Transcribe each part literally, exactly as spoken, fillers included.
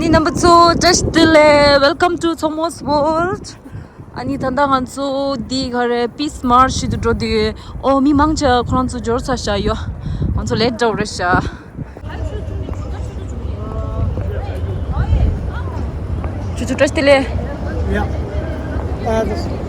རྣམ་པ་ཚོ་བཀྲ་ཤིས་བདེ་ལེགས། Welcome to Thomas World. ཨ་ནི་ད་ལྟ་ང་ཚོ་འདི་ག་རེ་Peace March ཞིག་ཏུ་འགྲོ་དུས། ཨོ་མི་མང་ཆེ་ཁོ་རང་ཚོ་འབྱོར་ཚར་ཤག་ཡོ། ང་ཚོ་ལེཊ་འདྲ་བོ་རེད་ཤག་ཁྱོད་ཚོ་བཀྲ་ཤིས་བདེ་ལེགས། ཡ། ཨ་ཟེར།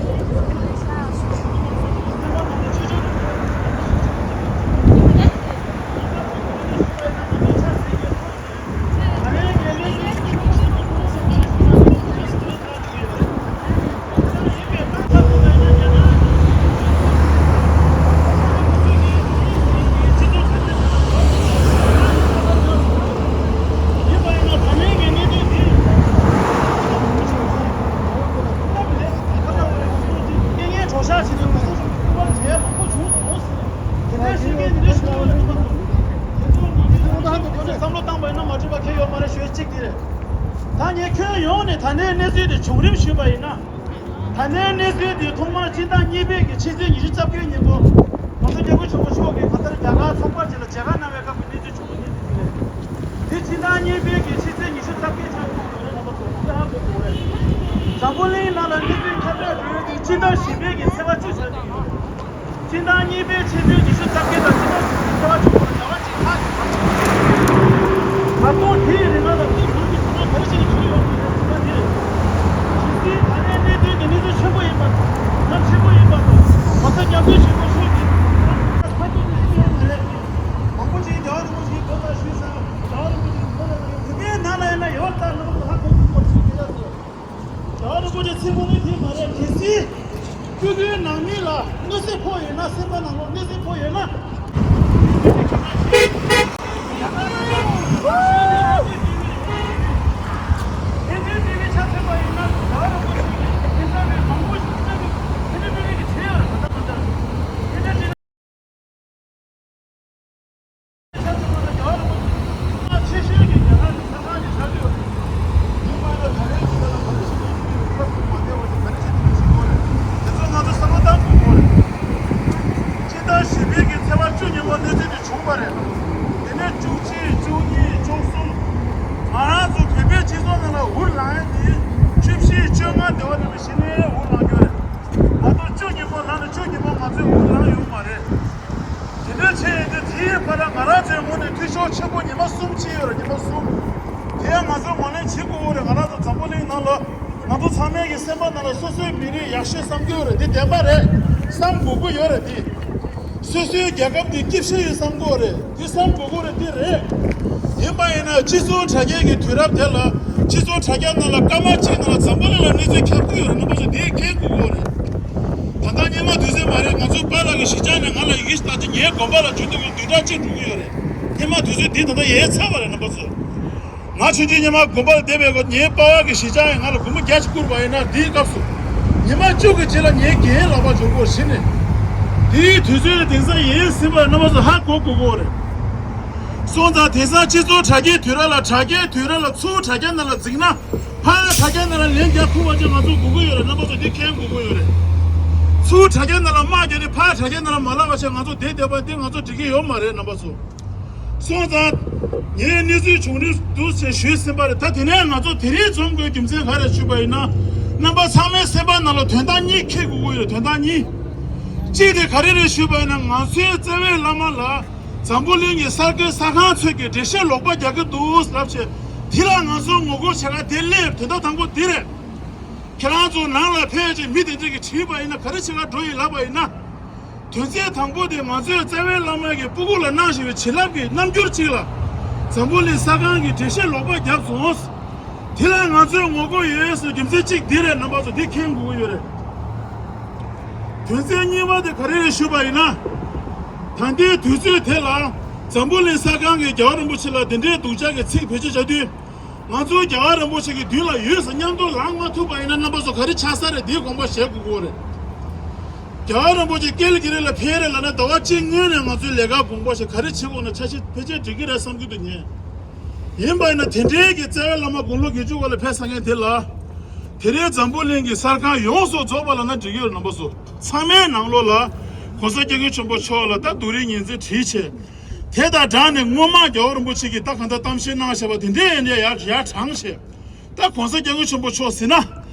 བསམ་བློ་བཏང་པ་ཡིན་ན་མ་འགྲིག་པ་ཁྱད་ཡོད་མ་རེད། ཞོལ་གཅིག་དེ་རེད། ད་ངས་ཁྱོན་ཡོངས་ནས་ད་ལྟའི་གནས་ཚུལ་དེ་བྱུང་རིམ་ཞུས་པ་ཡིན་ན། ད་ལྟའི་གནས་ཚུལ་འདི་ཐོག་མར་སྤྱི་ཟླ་གཉིས་པའི་གི་ཕྱི་ཚེས་ཉི་ཤུ་རྩ་བརྒྱད་ཉིན་མོ། ༸གོང་ས་༸སྐྱབས་མགོན་ཆེན་པོ་མཆོག་གིས་གང་ལྟར་རྒྱ་གར་ཚོགས་པ་ཅིག་ལ་མཇལ་ཁ་གནང་བའི་སྐབས་ཀྱི་གནས་ཚུལ་བྱུང་བ་ཡིན་ཟེར་གྱི་རེད། འདི་སྤྱི་ཟླ་གཉིས་པའི་གི་ཕྱི་ཚེས་ཉི་ཤུ་རྩ་བརྒྱད་ཆགས་ཡོད་རེད། རྣམ་པ་ཚོ་ཧ་གོ་དགོས་རེད། འཛམ་བུ་གླིང་ནང་ལ་གནས་ཚུལ་ཁྱབ་བསྒྲགས་འགྲོ་ཡོད་དུས་སྤྱི་ཟླ་བཞི་པའི་གི་ཚེས་པ་བཅུ་ཆགས་ཀྱི་ཡོད་རེད། སྤྱི་ཟླ་གཉིས་པའི་ཕྱི་ཚེས་ཉི་ཤུ་རྩ་བརྒྱད་དང་སྤྱི་ཟླ་བཞི་པའི་ཚེས་པ་བཅུ་བར་ཟླ་བ་གཅིག་ལྷག་ཡོད་པ་དང་། ད་དུང་དེའི་རིང་ལ་ལ་དེའི་བར་གྱི་ཟླ་བ་ག་རེ་བྱས་ནས་བྱུང་ཡོད་པ་དེ་རེད། ད་དེ་རེད། གལ་སྲིད་ད་ལྟའི་གནད་དོན་དེ་གནས་ཚུལ་ཆེན་པོ་ཡིན་པ་དང་། གལ་ཆེན་པོ་ཡིན་པ་དང་། ༸གོང་ས་༸སྐྱབས་མགོན་ཆེན་པོ་མཆོག་གིས་ཁ་ཐུག་ནས་ཤེས་ཡོད་མ་རེད། མང་པོ་ཞིག་རྒྱལ་བ་རིན་པོ་ཆེའི་གོ་ལ་ཞུས་ས། རྒྱལ་བ་རིན་པོ་ཆེའི་གོ་ལ་ཡོད། བོད་པའི་ནང་ལ་ཡིན་ན་ཡོད་ལྟར་ལ་ཧ་གོ་ཐུབ་པ་ཞིག་རེད། ཡ་ཟེར། རྒྱལ་བ་རིན་པོ་ཆེ་ཚེ་དབང་ནི་དེ་མ་རེད། གལ་སྲིད་སྤྲུལ་སྐུའི་ནང་མི་ལ་གནོད་འཚེ་ཕོག་ཡོད་ན། སེམས་པ་ནང་ལོགས་གནོད་འཚེ་ཕོག་ཡོད་ན། སྤྱི་ཟླ་བཞི་པའི་གི་ཚེས་པ་བཅུ་ཉིན་མོ་གནས་ཚུལ་དེ་བྱུང་བ་རེད། དེ་ནས་བཅུ་གཅིག་བཅུ་གཉིས་བཅུ་གསུམ། ང་རང་ཚོ་བོད་པའི་སྤྱི་ཚོགས་ནང་ལ་འུར་ལངས་ཡས་དེ་བཅུ་བཞི་བཅོ་ལྔ་དེ་བ་ནས་གཞི་ནས་འུར་ལངས་ཀྱི་རེད། མ་གཏོགས་བཅུ་ཉིན་མོ་ལངས་ནས་བཅུ་ཉིན་མོ་ང་ཚོས་འུར་ལངས་ཡོད་མ་རེད། དེ་འདྲ་བྱས་ཡོད་དུས་དེའི་བར་ལ་ང་རང་ཚོའི་ངོས་ནས་འཐུས་ཤོར་ཆེན་པོ་ཉི་མ་གསུམ་ཕྱིན་ཡོད་རེད། ཉི་མ་གསུམ། དེ་ཡང་ང་ཚོས་ངོས་ལེན་བྱེད་དགོས་ཀྱི་རེད། ང་རང་ཚོ་འཛམ་བུ་གླིང་ནང་ལ་ང་ཚོ་ཚང་མའི་གི་སེམས་པ་ནང་ལ་སོ་སོའི་མི་རིགས་ཡག་ཤོས་བསམ་གྱི་ཡོད་རེད། དེ་བདེན་པ་རེད། བསམ་དགོས་ཀྱི་ཡོད་རེད། དེ་སོ་སོའི་རྒྱལ་ཁབ་དེ་སྐྱིད་ཤོས་ཡོད་བསམ་གྱི་ཡོད་རེད། དེ་བསམ་དགོས་ཀྱི་རེད། དེ་རེད། ཡིན་པ་ཡིན་ན་སྤྱི་ཚོགས་དྲ་རྒྱའི་གི་དུས་རབས་དེ་ལ། སྤྱི་ཚོགས་དྲ་རྒྱ་ནང་ལ་སྐར་མ་གཅིག་ནང་ལ་འཛམ་བུ་གླིང་ལ་གནས་ཚུལ་ཁྱབ་ཀྱི་ཡོད་རེད། རྣམ་པ་ཚོ་དེ་མཁྱེན་དགོས་ཀྱི་ཡོད་རེད། ད་ལྟ་སྔོན་མ་དུས་ཚོད་མ་རེད། ང་ཚོའི་པཱ་ལགས་ཀྱིས་གཞིས་ཆགས་ནས་ང་ལ་ཡི་གེ་ཞིག་བཏང་རྗེས་ངའི་དགོན་པ་ལ་འབྱོར་དུས་བདུན་ཕྲག་གཅིག་འགྲོ་གི་ཡོད་རེད། སྔོན་མ་དུས་ཚོད་འདི་ད་ལྟ་ཡལ་ཚར་བ་རེད། རྣམ་པ་ཚོ། ང་ཆུང་ཆུང་སྔོན་མ་དགོན་པ་ལ་བསྡད་པའི་སྐབས་ངའི་པཱ་ལགས་ཀྱིས་གཞིས་ཆགས་ཡིན་ང་ལ་སྒོར་མོ་བརྒྱ་ཞིག་བསྐུར་བ་ཡིན་ན། འདིའི་སྐབས་སུ་ཉི་མ་བཅུ་གི་རྗེས་ལ་ངའི་རྒན་ལག་པ་འབྱོར་གྱི་ཡོད་རེད། གཞི་ནས་དེའི་དུས་ཚོད་དེང་སང་ཡལ་ཟིན་པ་རྣམ་པ་ཚོ་ཧ་གོ་དགོས་ཀྱི་ཡོད་རེད། སོང་ཙང་དེང་སང་སྤྱི་ཚོགས་དྲ་རྒྱའི་དུས་རབས་ལ། དྲ་རྒྱའི་དུས་རབས་ལ་ཚུར་དྲ་རྒྱ་ནང་ལ་འཛིང་ན། ཕར་དྲ་རྒྱ་ནང་ལ་ལན་རྒྱག་ཁུལ་བ་ཅིག་ང་ཚོ་དགོས་ཀྱི་ཡོད་རེད། རྣམ་པ་ཚོ་འདི་མཁྱེན་དགོས་ཀྱི་ཡོད་རེད། ཚུར་དྲ་རྒྱ་ནང་ལ་དམག་རྒྱག་ནས་ཕར་དྲ་རྒྱ་ནང་ལ་མ་ལབ་པ་བྱས་ང་ཚོ་བསྡད་བསྡད་པ་འདི་ང་ཚོ་འགྲིག་གི་ཡོད་མ་རེད། རྣམ་པ་ཚོ། སོང་ཙང་། ངས་གནས་ཚུལ་བྱུང་རིམ་འདུག་ཅེས་ཞུས་ཟིན་པ་རེད། ད་དེ་ནས་ང་ཚོ་དེ་རིང་འཛོམས་དགོས་རྒྱུ་མཚན་ག་རེ་ཞུས་པ་ཡིན་ན། རྣམ་པ་ཚང་མའི་སེམས་པ་ནང་ལ་དོན་དག་གཉིས་འཁྱེར་དགོས་ཀྱི་ཡོད་རེད། དོན་དག་གཉིས། གཅིག་དེ་ག་རེ་རེད་ཞུས་པ་ཡིན་ན། ང་ཚོའི་བཙན་བྱོལ་བླ་མ་ལ་འཛམ་བུ་གླིང་གི་གསར་འགོད་གསར་ཁང་ཚོས་ཀྱི་འགྲེལ་བཤད་ལོག་པ་རྒྱག་གི་འདུག་ལབ་བྱས། དེ་ལ་ང་ཚོ་ངོ་རྒོལ་བྱེད་ག་དེ་སླེབས། དོན་དག་དང་པོ་འདི་རེད། ཁྱེད་རང་ཚོ་ནང་ལ་ཕེབས་བྱས་མི་དེ་འདྲས་ཀྱིས་དྲིས་པ་ཡིན་ན། ག་རེ་བྱེད་ག་འགྲོ་ཡིན་ལབ་པ་ཡིན་ན། དོན་ཚན་དང་པོ་དེ་ང་ཚོས་བཙན་བྱོལ་བླ་མ་གི་སྤུ་གུ་ལ་གནང་བཞིན་པའི་བྱིན་རླབས་ཀྱི་རྣམ་འགྱུར་གཅིག་ལ། འཛམ་བུ་གླིང་གསར་ཁང་གིས་འགྲེལ་བཤད་ལོག་པ་བརྒྱབ་སོང་། དེ་ལ་ང་ཚོས་ངོ་རྒོལ་ཡོད་ཟེར་རྒྱུ་མཚན་གཅིག་འདི་རེད། རྣམ་པ་ཚོ་འདི་མཁྱེན་དགོས་ཀྱི་ཡོད་རེད། དོན་ཚན་གཉིས་པ་དེ་ག་རེ་རེད་ཞུས་པ་ཡིན་ན། ད་ལྟའི་དུས་ཚོད་དེ་ལ་འཛམ་བུ་གླིང་གསར་ཁང་གིས་རྒྱལ་བ་རིན་པོ་ཆེ་ལ་དེ་འདྲའི་སྡུག་ཅག་གི་ཚིག་བེད་སྤྱོད་བྱ་དུས། ང་ཚོ་རྒྱལ་བ་རིན་པོ་ཆེ་གི་མདུན་ལ་ཡོད་ཟེར་མཉམ་དུ་ལངས་མ་ཐུབ་པ་ཡིན་ན། རྣམ་པ་ཚོ་ག་རེ་ཆགས་ས་རེད། འདིའི་དགོངས་པ་བཞེས་དགོས་ཀྱི་ཡོད་རེད། རྒྱལ་བ་རིན་པོ་ཆེ་ཀེལ་གི་རི་ལ་ཕེབས་རེད་ལབ་ན། ཟླ་བ་གཅིག་སྔོན་ནས་ང་ཚོའི་ལས་ཀ་དགོངས་པ་བཞེས་ག་རེ་བྱེད་དགོས་ན་ཆ་ཤས་ཕལ་ཆེར་འགྲིག་གི་རེད་བསམ་གྱི་འདུག་ངས། ཡིན་པ་ཡིན་ན་དེ་འདྲའི་གི་བཙན་བྱོལ་བླ་མ་དགུང་ལོ་བརྒྱད་ཅུ་འཁོར་ལ་ཕེབས་ས་མཁན་དེ་ལ། དེ་རིང་འཛམ་བུ་གླིང་གི་གསར་ཁང་ཡོངས་སུ་རྫོགས་པ་ལབ་ན་འགྲིག་གི་ཡོད་རེད། རྣམ་པ་ཚོ་ཚང་མའི་ནང་ལོགས་ལ་༸གོང་ས་༸སྐྱབས་མགོན་ཆེན་པོ་མཆོག་ལ་ད་རྡོག་རིལ་ཉི་ཚེ་བྲིས་བྱས། དེ་དང་སྦྲགས་ནས་སྔོན་མ་རྒྱལ་བ་རིན་པོ་ཆེ་གིས་ད་གང་ལྟར་གཏམ་བཤད་གནང་བཞག་པ་དེ་འདྲས་ཡིན་ནའི་ཡར་ཡར་དྲངས་བྱས། ད་༸གོང་ས་༸སྐྱབས་མགོན་ཆེན་པོ་མཆོག་ཟེར་ན།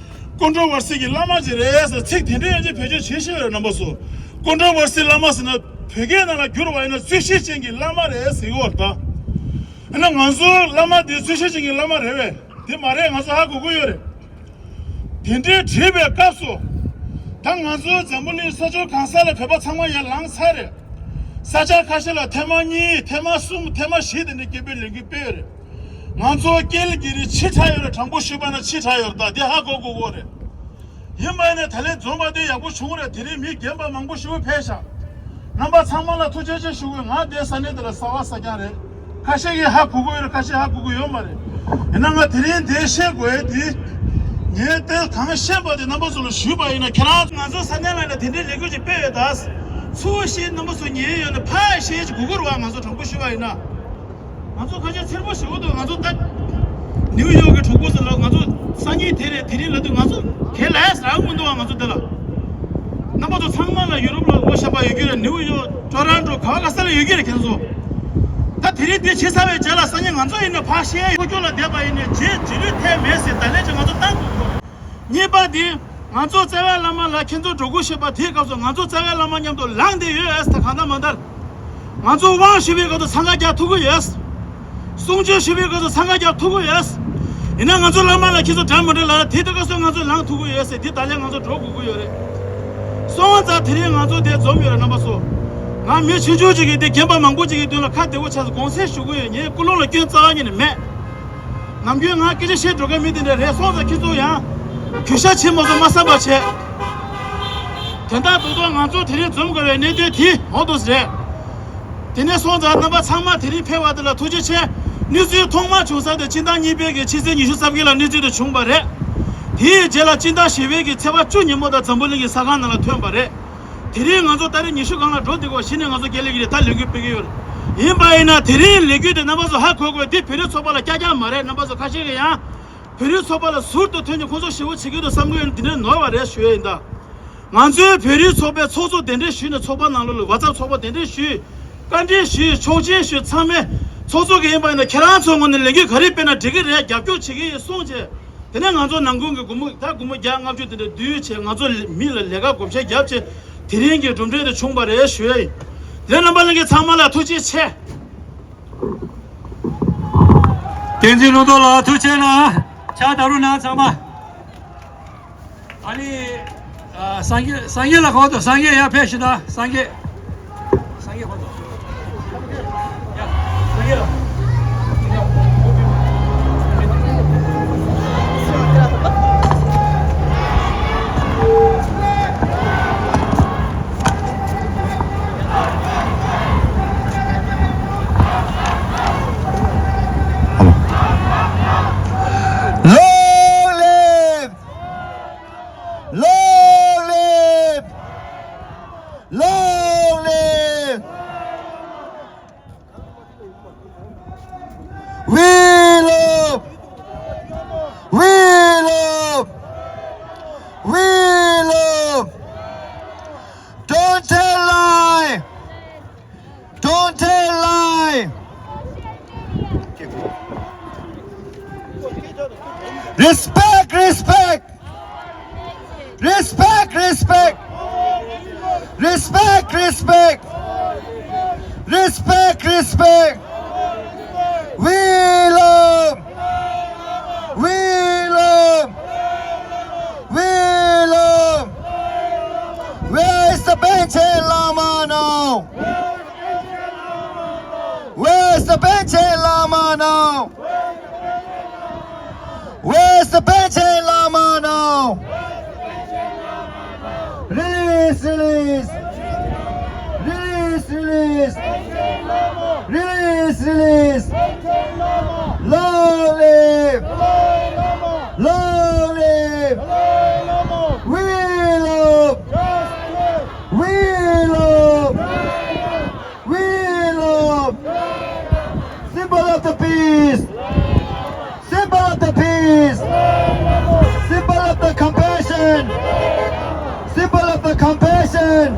ཀོན་ཊོ་ཝར་སི་གི་བླ་མ་ཅིག་རེད་ཟེར་ཚིག་དེ་འདྲས་ཡང་ཅིག་བེད་སྤྱོད་བྱེད་ཤེས་རེད་རྣམ་པ་ཚོ། ཀོན་ཊོ་ཝར་སི་བླ་མ་ཟེར་ན་བོད་སྐད་ནང་ལ་བསྒྱུར་བ་ཡིན་ན་རྩོད་གཞི་ཅན་གྱི་བླ་མ་རེད་ཟེར་གྱི་ཡོད་རེད་ད། ཡིན་ན་ང་ཚོའི་བླ་མ་འདི་རྩོད་གཞི་ཅན་གྱི་བླ་མ་རེད་པས། དེ་མ་རེད། ང་ཚོ་ཧ་གོ་གི་ཡོད་རེད། དེ་འདྲའི་དྲིས་པའི་སྐབས་སུ། ད་ང་ཚོའི་འཛམ་བུ་གླིང་ས་ཕྱོགས་གང་ས་ལ་བོད་པ་ཚང་མ་ཡར་ལངས་ཚར་རེད། ས་ཆ་ཁ་ཤས་ལ་ཐེངས་མ་གཉིས་ཐེངས་མ་གསུམ་ཐེངས་མ་བཞི་དེ་འདྲའི་སྐད་འབོད་ལས་འགུལ་སྤེལ་ཡོད་རེད། ང་ཚོ་ཀེལ་གྷི་རི་ཕྱི་དྲགས་ཡོད་རེད། དྲང་པོ་ཞུས་པ་ན་ཕྱི་དྲགས་ཡོད་རེད། ད་དེ་ཧ་གོ་དགོས་ཀྱི་རེད། ཡིན་པ་ཡིན་ན་ད་ལན་འཛོམས་པ་དེ་ཡག་པོ་བྱུང་རེད། དེ་རིང་མི་རྒན་པ་མང་པོ་ཞིག་ཕེབས་ཤག་རྣམ་པ་ཚང་མ་ལ་ཐུགས་རྗེ་ཆེ་ཞུ་དགོས། ང་དེ་ས་གནས་དེ་ལ་གསར་པ་གསར་རྐྱང་རེད། ཁ་ཤས་ཀྱིས་ཧ་གོ་གི་ཡོད་རེད། ཁ་ཤས་ཧ་གོ་གི་ཡོད་མ་རེད། ཡིན་ན་ང་དེ་རིང་དེ་བཤད་དགོས་དེ། ངས་དེ་གང་ཤེས་པ་དེ་རྣམ་པ་ཚོ་ལ་ཞུས་པ་ཡིན་ན། ཁྱེད་རང་ང་ཚོ་ས་གནས་ལ་ཡིན་ན་དེ་འདྲའི་ལས་འགུལ་ཅིག་སྤེལ་ཡོད་ད། ཚུར་བཤད་རྣམ་པ་ཚོ་ཉན་ཡོད་ན་ཕར་བཤད་ཅིག་དགོས་ཀྱི་རེད་བ། ང་ཚོ་དྲང་པོ་ཞུས་པ་ཡིན་ན། ང་ཚོ་ཁ་ཤས་འཚེར་པོ་ཞེ་པོ་འདུག་ང་ཚོ་ད་ནིའུ་ཡོག་གི་གྲོགས་པོ་ཚོ་ལ་ང་ཚོ་སང་ཉིན་དེ་རེད་དེ་རིང་ལབ་དུས་ང་ཚོ་ག་ལ་ཡས་རག་མི་འདུག་བ། ང་ཚོ་དེ་ལ་རྣམ་པ་ཚོ་ཚང་མ་ལ་ཡུ་རོབ་ལ་ངོ་ཤེས་པ་ཡོད་ཀྱི་རེད། ནིའུ་ཡོག་ཊོ་རོན་ཊོ་ག་བ་ག་ས་ལ་ཡོད་ཀྱི་རེད་ཁྱེད་ཚོ། ད་དེ་རིང་འདི་བྱས་ཚར་བའི་རྗེས་ལ་སང་ཉིན་ང་ཚོ་ཡིན་ན་ཕར་བཤད་ཡ་ཡོད་རྒྱུ་ལ་བསྡད་པ་ཡིན་ནའི་རྗེས་རྗེས་ལུས་ཐེབས་མེད་ཟེར་ད་ལན་ཅིག་ང་ཚོ་བཏང་དགོས་ཀྱི་རེད། གཉིས་པ་དེ། ང་ཚོ་རྩ་བའི་བླ་མ་ལ་ཁྱེད་ཚོ་འགྲོ་སྒོ་ཞེས་པ་དེའི་སྐབས་སུ་ང་ཚོ་རྩ་བའི་བླ་མ་མཉམ་དུ་ལངས་བསྡད་ཡོད་ཨེ་ད་གང་ལྟར་མ་ལྟར། ང་ཚོ་དབང་ཞུ་བའི་སྐབས་སུ་འཚང་ཁ་རྒྱག་ཐུབ་ཀྱི་ཡོད། གསུང་ཆོས་ཞུ་བའི་སྐབས་སུ་འཚང་ཁ་རྒྱག་ཐུབ་ཀྱི་ཡོད། ཡིན་ན་ང་ཚོ་བླ་མ་ལ་ཁྱེད་ཚོ་འདྲ་མི་འདྲ་ལབ་ན་དེ་དུས་སྐབས་སུ་ང་ཚོ་ལངས་ཐུབ་ཀྱི་ཡོད་ཟེར་དེ་ད་ལན་ང་ཚོ་འགྲོ་དགོས་ཀྱི་ཡོད་རེད། སོང་ཙང་དེ་རིང་ང་ཚོ་དེ་འཛོམས་ཡོད་རེད་རྣམ་པ་ཚོ། ང་མི་ཆུང་ཆུང་ཅིག་གིས་དེ་རྒན་པ་མང་པོ་ཅིག་གི་མདུན་ལ་ཁ་བདེ་པོ་ཆགས་སོང་། དགོངས་སེལ་ཞུ་གི་ཡོད། ངའི་ཀུན་སློང་ལ་སྐྱོན་རྩ་བ་ཉིད་ནས་མེད། ནམ་རྒྱུན་ང་སྐད་ཆ་བཤད་འགྲོ་མཁན་མི་དེ་འདྲ་རེད། སོང་ཙང་ཁྱེད་ཚོ་ཡང་གུས་ཞབས་བྱེད་མ་སོང་མ་བསམ་པ་བྱས། དོན་དག་རྡོག་རྡོག་ང་ཚོ་དེ་རིང་འཛོམས་དགོས་པའི་གནད་དོན་དེ་འོ་འདུག་སེ་རེད། དེ་ནས་སོང་ཙང་རྣམ་པ་ཚང་མ་དེ་རིང་ཕེབས་པ་དེ་ལ་ཐུགས་རྗེ་ཆེ། གནས་ཚུལ་ཐོག་མ་བྱུང་ས་དེ་སྤྱི་ཟླ་གཉིས་པའི་གི་ཕྱི་ཚེས་ཉི་ཤུ་རྩ་བརྒྱད་ལ་གནས་ཚུལ་དེ་བྱུང་བ་རེད། དེའི་རྗེས་ལ་སྤྱི་ཟླ་བཞི་པའི་གི་ཚེས་པ་བཅུ་ཉིན་མོ་དང་འཛམ་བུ་གླིང་གི་ས་ཁང་ནང་ལ་ཐོན་པ་རེད། དེ་རིང་ང་ཚོ་ཏ་རིག་ཉི་ཤུ་སྒང་ལ་འགྲོ་འདི་གོ་གཞི་ནས་ང་ཚོ་དགེ་ལས་ཀྱི་རེད་ད་ལས་འགུལ་སྤེལ་གྱི་ཡོད་རེད། ཡིན་པ་ཡིན་ན་དེ་རིང་ལས་འགུལ་དེ་རྣམ་པ་ཚོ་ཧ་གོ་དགོས། འདི་བོད་རིགས་ཚོགས་པ་ལ་རྐྱང་རྐྱང་མ་རེད། རྣམ་པ་ཚོ་ཁ་ཤས་ཀྱིས་ཡང་བོད་རིགས་ཚོགས་པ་ལ་ཟུར་དུ་ཐོན་ནས་ཁོང་ཚོ་ཞེ་པོ་བྱེད་ཀྱི་འདུག་བསམ་གྱི་ཡོད་ན་འདི་འདྲ་ནོར་བ་རེད་ཞུ་ཡ་ཡིན་ད། ང་ཚོའི་བོད་རིགས་ཚོགས་པའི་ཚོགས་གཙོ་གདན་འདྲེན་ཞུས་ནས་ཚོགས་པ་ནང་ལོགས་ལ་ཝ་ཚབ་ཚོགས་པ་གདན་འདྲེན་ཞུས། བཀའ་འདྲི་ཞུས། ཆོག་མཆན་ཞུས། ཚང་མས་ཚོགས་གཙོ་གིས་ཡིན་པ་ཡིན་ན་ཁྱེད་རང་ཚོའི་ངོས་ནས་ལས་འགུལ་ག་རེ་སྤེལ་ན་འགྲིག་གི་རེད། རྒྱབ་སྐྱོར་བྱེད་ཀྱི་ཡིན་གསུངས་བྱས། དེ་ནས་ང་ཚོ་ནང་ཁུལ་གྱི་སྒོར་མོ་ད་སྒོར་མོ་བརྒྱ་ལྔ་བཅུ་དེ་འདྲ་བསྡུས་བྱས་ང་ཚོ་མི་ལ་ལས་ཀ་བགོ་བཤའ་བརྒྱབ་བྱས་དེ་རིང་གི་གྲུབ་འབྲས་དེ་བྱུང་བ་རེད་ཞུ་ཡ་ཡིན། དེ་རྣམ་པ་ལྷན་རྒྱས་ཚང་མ་ལ་ཐུགས་རྗེ་ཆེ། བསྟན་འཛིན་ལུང་རྟོགས་ལགས་ཐུགས་རྗེ་ཆེ་གནང་། ཕྱག་དར་རུ་གནང་ཚང་མ། ཨ་ནི། ཨ། སངས་རྒྱས་སངས་རྒྱས་ལ་གོ་དོ། སངས་རྒྱས་ཡར་ཕེབས་ཤིག་དང་། སངས་རྒྱས། སངས་རྒྱས་གོ་དོ། ཡ། སངས་རྒྱས་ལ། Long live! Long live! Long live! We love! We love! We love! Don't tell lie! Don't tell lie! Respect, respect! Respect, respect! Respect, respect! Respect, respect! We love! We love! We love! Where is the Panchen Lama now? Where's the Panchen Lama now? Where's the Panchen Lama now? Release, release! Release, release! Release, release! Long live! Long live! We love! We love! We love! Symbol of the peace! Symbol of the peace! Symbol of the compassion! Symbol of the compassion!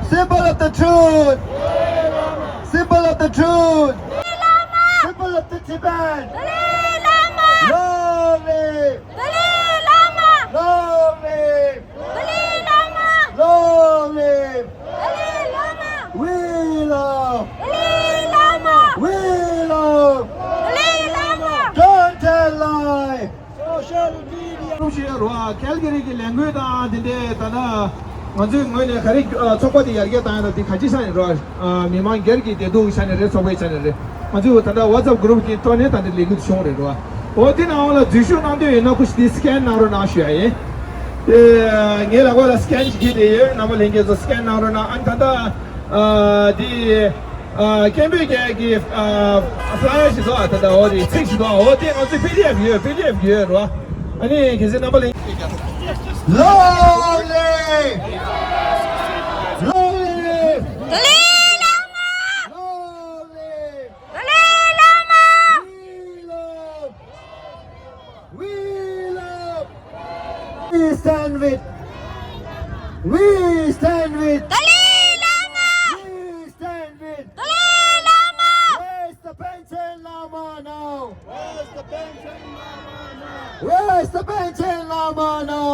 Symbol of the truth! Symbol of Truth! Dalai Lama! People of the Tibet! Dalai Lama! Long live! Dalai Lama! Long live! Dalai Lama! Long live! Dalai Lama! We love! Dalai Lama! We love! Dalai Lama! Don't tell lie! Social media. ཞུ་ཡ་རོ། ཨ་ཀལ་ག་རི་གི་ལས་འགུལ་དང་དེ་འདྲའི་ད་ལྟ་ང་ཚོའི་ངོས་ནས་ག་རེ་ཨ་ཚོགས་པ་དེ་ཡར་རྒྱས་བཏང་ཡ་ད་དེ་ག་ཅི་ས་ནས་རོ། ཨ་མི་མང་སྒེར་གྱི་བདེ་སྡུག་ས་ནས་རེད། ཚོགས་པའི་ས་ནས་རེད། ང་ཚོས་ད་ལྟ་WhatsApp group གི་ཐོག་ནས་ད་ལྟ་ལས་འགུལ་བྱུང་རེད་རོ། འོ་དེ་ནང་ལ་འཛུལ་ཞུགས་གནང་འདོད་ཡོད་ན་ཁུ་ཤི་དེ་scan གནང་རོགས་གནང་ཞུ་ཡ་ཡིན། དེ་ངའི་ལག་པ་ལ་scan ཅིག་གིས་དེ་ཡོད། རྣམ་པ་ལྷན་རྒྱས་ཚོ་scan གནང་རོགས་གནང་། ཨ་ནི་ད་ལྟ་ཨ་དེ། ཨ་སྐད་འབོད་རྒྱག་གི་ཨ་flyer ཞིག་འདུག་ཨ་ད་ལྟ་འོ་དེ་ཚིག་ཞིག་འདུག་ཨ་འོ་དེ་ང་ཚོའི་PDF ཡོད། PDF ཡོད་རོ། ཨ་ནི་གལ་སྲིད་རྣམ་པ་ལྷན། Long live! Long live! Dalai Lama! Long live! Dalai Lama! We love! We love! We stand with! We stand with! Dalai Lama! We stand with! Dalai Lama! Where's the Panchen Lama now? Where's the Panchen Lama now? Where's the Panchen Lama now?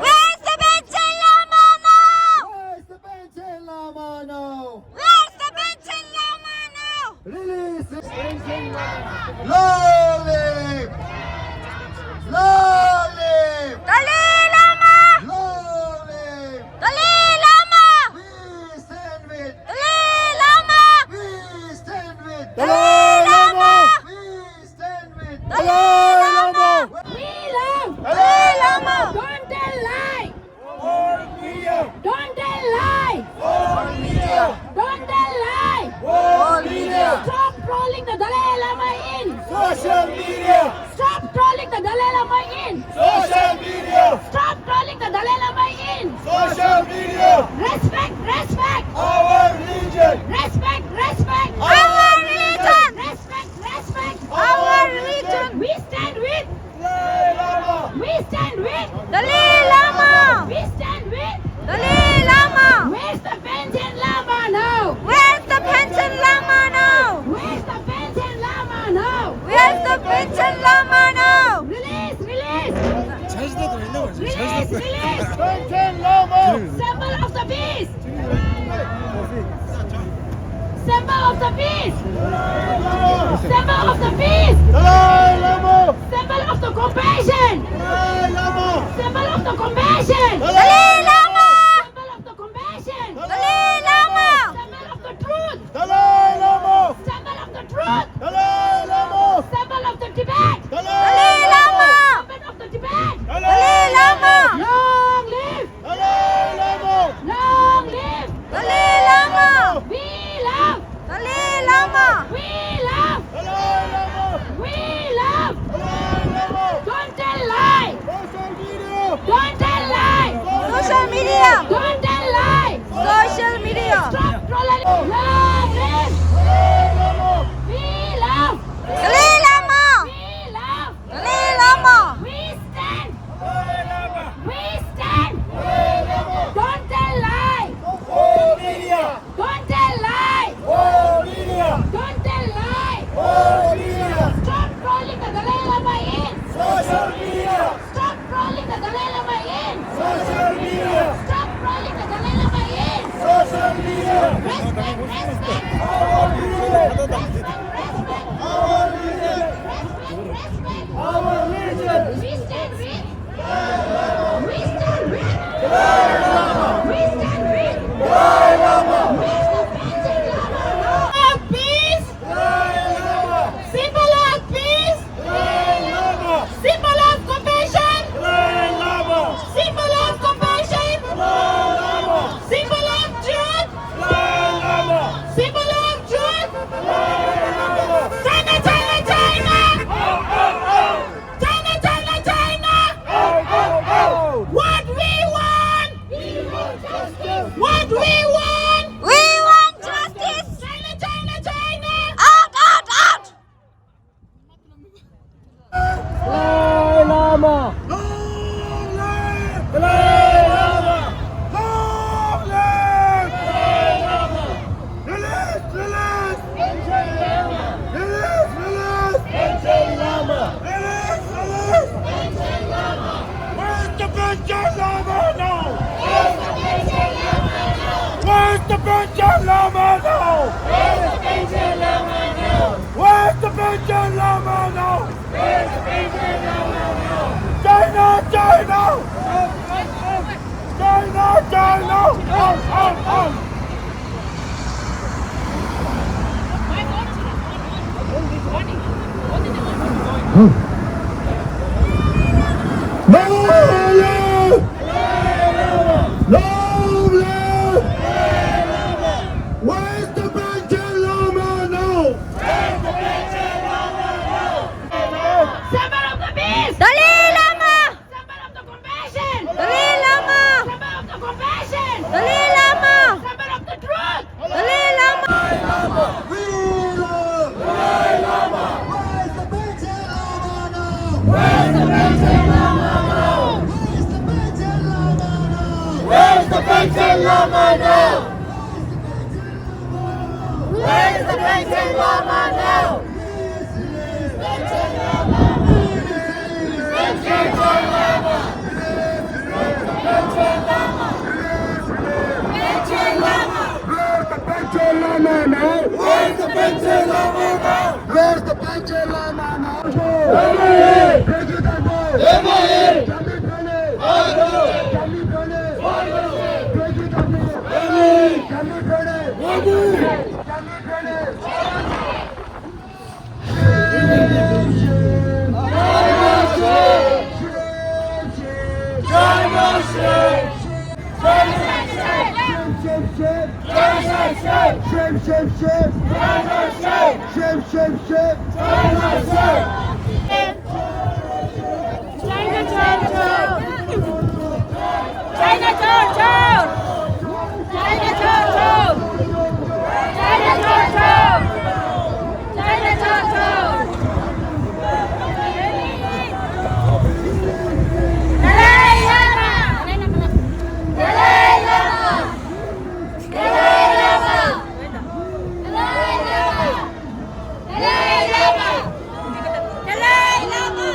Where's the Panchen Lama now? Where's the Panchen Lama now? Where's the Panchen Lama now? Release! Long live! Long live! Dalai Lama! Long live! Dalai Lama! We stand with! Dalai Lama! We stand with! Dalai Lama! We stand with! Dalai Lama! We love! Dalai Lama! Don't tell lie! Don't tell lie! Don't tell lie! Stop trolling the Dalai Lama in! Social media! Stop trolling the Dalai Lama in! Social media! Stop trolling the Dalai Lama in! Social media! Respect, respect! Our religion! Respect, respect! Our religion! Respect, respect! Our religion! We stand with Dalai Lama! We stand with Dalai Lama! We stand with Dalai Lama! Where's the Panchen Lama now? Where's the Panchen Lama now? Where's the Panchen Lama now? Where's the Panchen Lama now? Release, release! Release, release! Panchen Lama! Symbol of the peace! Symbol of the peace! Symbol of the peace! Dalai Lama! Symbol of the compassion! Dalai Lama! Symbol of the compassion! Dalai Lama! Symbol of the compassion! Dalai Lama! Symbol of the truth! Dalai Lama! Symbol of the truth! Dalai Lama! Symbol of the Tibet! Dalai Lama! Symbol of the Tibet! Dalai Lama! Long live! Dalai Lama! Long live! Dalai Lama! We love! Dalai Lama! We love! Dalai Lama! We love! Dalai Lama! Don't tell lie! Social media! Don't tell lie! Where's the Panchen Lama now? China, China! China, China! Out, out, out! Long live! Long live! Where's the Panchen Lama now? Symbol of the peace! Dalai Lama! Symbol of the compassion! Dalai Lama! Symbol of the compassion! Dalai Lama! Symbol of the truth! Dalai Lama! We love Dalai Lama! Where's the Panchen Lama now? Where's the Panchen Lama now? Where's the Panchen Lama now? Where's the Panchen Lama now? Where is the Panchen Lama now? Panchen Lama! Panchen Lama! Panchen Lama! Where is the Panchen Lama now? Where is the Panchen Lama now? Where is the Panchen Lama now? M I A! President! M I A! Jammu Kashmir! Jammu Kashmir! President! M I A! Jammu Kashmir! China chore chore! China chore chore! China chore chore! China chore chore! Dalai Lama! Dalai Lama! Dalai Lama! Dalai Lama! Dalai Lama!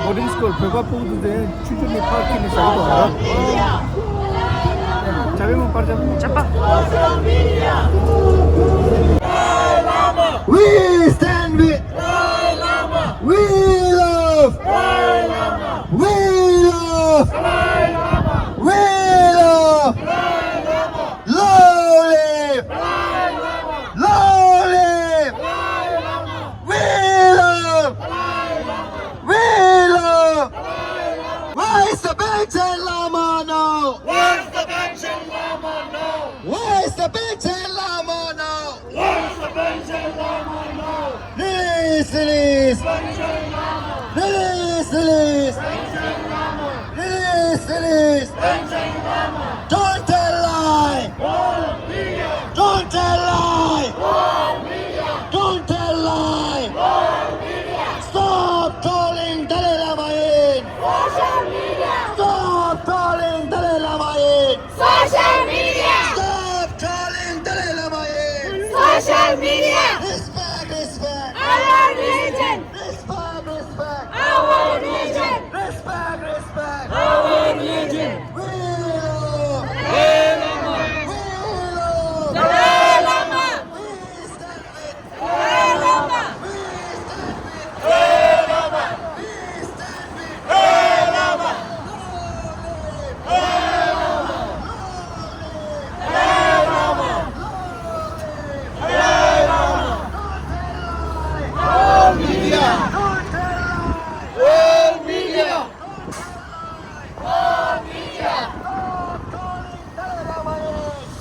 Boarding school བོད་པ་ཕྲུ་གུ་དེ་ཆུང་ཆུང་ནས་ཕར་ཁྱེར་ནས་བཞག་གི་འདུག་ཨ། བྱ་བའི་མོ་པར་བྱ་བའི་མོ་ཆ་པ། We stand with We love We love We love Long live! Long live! We love! We love! Where is the Panchen Lama now? Where is the Panchen Lama now? Where is the Panchen Lama now? Where is the Panchen Lama now? Release, release! Panchen Lama! Release, release! Panchen Lama! Release, release! Panchen Lama! Don't tell lie! Don't tell lie! Don't tell lie! Stop trolling Dalai Lama in! Social media! Stop trolling Dalai Lama in! Social media! Stop trolling Dalai Lama in! Social media! Respect, respect! Our religion! Respect, respect! Our religion! Respect, respect! Our religion! We love! We love! Dalai Lama! We stand with Dalai Lama! We stand with Dalai Lama! We stand with Dalai Lama! Long live! Long live! Dalai Lama! Long live! Dalai Lama! Don't tell lie! All media! Don't tell lie! All media! All media!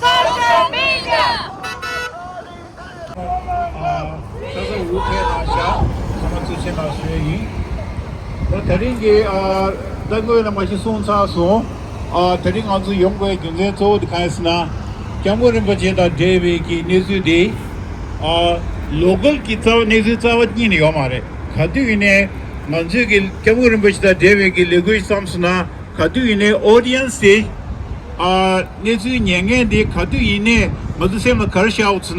Social media! ཨ། ད་ལྟ་འུ་ཐེ་ནང་བཞག་ཚང་མ་ཚུལ་ཆེན་ལགས་ཞུ་ཡ་ཡིན། ད་དེ་རིང་གི་ཨ། ད་སྔོན་ལ་མ་གཞི་གསུངས་ཚར་སོང་། ཨ། དེ་རིང་ང་ཚོ་ཡོང་དགོས་རྒྱུ་མཚན་གཙོ་བོ་དེ་གང་ཡིན་ཟེར་ན། སྐྱབས་མགོན་རིན་པོ་ཆེ་དང་འབྲེལ་བའི་གི་གནས་ཚུལ་དེ། ཨ། ལོ་ཀལ་གི་རྩ་བ་གནས་ཚུལ་རྩ་བ་ཉིད་ནས་ཡོད་མ་རེད། ག་དུས་ཡིན་ནའི་ང་ཚོས་གི་སྐྱབས་མགོན་རིན་པོ་ཆེ་དང་འབྲེལ་བའི་གི་ལས་འགུལ་བརྩམས་སོང་ན། ག་དུས་ཡིན་ནའི་ཨོ་ཌི་ཡན་སི་དེ། ཨ། གནས་ཚུལ་ཉན་མཁན་དེ་ག་དུས་ཡིན་ནའི་ང་ཚོ་སེམས་ལ་ག་རེ་ཤར་འོང་ཟེར་ན།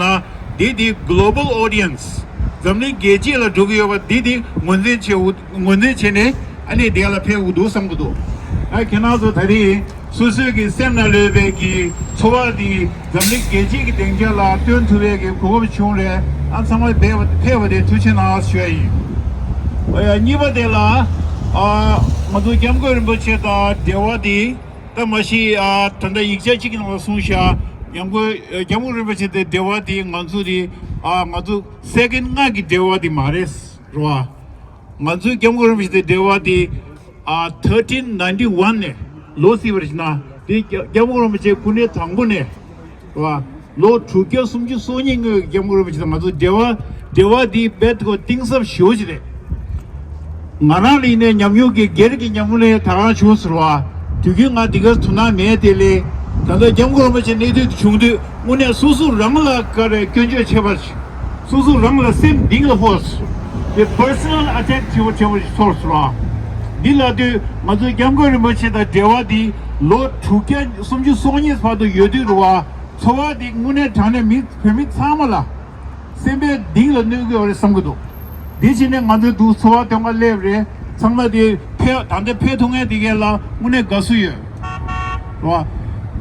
འདི་དེ་གོ་ལོ་བལ་ཨོ་ཌི་ཡན་སི། འཛམ་གླིང་རྒྱལ་སྤྱི་ལ་འགྲོ་གི་ཡོད་པ་འདི་དེ་ངོས་འཛིན་བྱེད་འོ་ངོས་འཛིན་བྱས་ནས་ཨ་ནི་དེ་ལ་ཕེབས་འོ་འདུག་བསམ་གི་འདུག་ཨ། ཁྱེད་རང་ཚོ་ད་རེས་ སོ་སོའི་གི་སེམས་ནང་ལོས་པའི་གི་ཚོར་བ་དེ་འཛམ་གླིང་རྒྱལ་སྤྱིའི་གི་སྡིངས་ཆ་ལ་སྟོན་ཐུབ་པའི་གི་གོ་སྐབས་བྱུང་རེད། ཨ་ཚང་མ་འབད་པ་ཕེབས་པ་དེ་ཐུགས་རྗེ་གནང་ཞུ་ཡ་ཡིན། ཨ་ཡ་གཉིས་པ་དེ་ལ་ཨ་ང་ཚོ་སྐྱབས་མགོན་རིན་པོ་ཆེ་དང་འབྲེལ་བ་དེ་ད་མ་གཞི་ཨ་ད་ལྟ་ཡིག་ཆ་གཅིག་གི་ནང་ལ་གསུངས་ཤག་སྐྱབས་མགོན་སྐྱབས་མགོན་རིན་པོ་ཆེ་དེ་འབྲེལ་བ་དེ་ང་ཚོ་དེ་ཨ་ང་ཚོ་སེ་ཀེན་ལྔ་གི་འབྲེལ་བ་དེ་མ་རེད་རོ། ང་ཚོའི་སྐྱབས་མགོན་རིན་པོ་ཆེ་དེ་འབྲེལ་བ་དེ་ཨ་ཐར་ཊིན་ནའིན་ཊི་ཝན་ནས་ལོ་སྲིད་པར་ཕྱིན་ན་དེ་སྐྱབས་སྐྱབས་མགོན་རིན་པོ་ཆེ་སྐུ་ཕྲེང་དང་པོ་ནས་རེད་བ། ལོ་དྲུག་བརྒྱ་སུམ་ཅུ་སོ་གཉིས་སྔོན་གྱི་སྐྱབས་མགོན་རིན་པོ་ཆེ་དང་ང་ཚོ་འབྲེལ་བ་འབྲེལ་བ་དེ་རྦད་དེ་གཏིང་ཟབ་ཞེ་པོ་ཅིག་རེད། ང་རང་ལ་ཡིན་ནའི་ཉམས་མྱོང་གི་སྒེར་གྱི་ཉམས་མྱོང་ལས་ད་གང་བྱུང་ཟེར་བ། དུས་རྒྱུན་ང་འདི་གར་དོ་སྣང་མེད་དེ་ལས་ད་ལྟ་སྐྱབས་མགོན་རིན་པོ་ཆེ་གནས་དུས་དེ་བྱུང་དུས་དངོས་གནས་སོ་སོ་རང་ལ་ག་རེ་སྐྱོན་བརྗོད་བྱེད་པར། སོ་སོ་རང་ལ་སེམས་གཏིང་ལ་ཕོག་སོང་། དེ་པར་སོ་ནལ་ཨ་ཊེག་བྱེད་པ་བྱེད་པ་ཞིག་ཚོར་སོང་ར། འདི་ལ་དུས་ང་ཚོ་སྐྱབས་མགོན་རིན་པོ་ཆེ་དང་འབྲེལ་བ་འདི་ལོ་དྲུག་བརྒྱ་སུམ་ཅུ་སོ་གཉིས་བར་དུ་ཡོད་དུས་རུ་བ་ཚོར་བ་འདི་དངོས་གནས་དྲང་གནས་མི་བོད་མི་ཚང་མ་ལ་སེམས་པའི་གཏིང་ལ་གནོད་ཀྱི་ཡོད་རེད་བསམ་གྱི་འདུག་འདི་བྱས་ནས་ང་ཚོའི་འདུག་ཚོར་བ་སྟོན་ག་སླེབས་རེད། ཚང་མ་དེ་ཕེབས་ད་ལྟ་ཕེབས་ཐུབ་མཁན་དེ་གས་ལ་དངོས་གནས་དགའ་བསུ་ཡོད། རོ།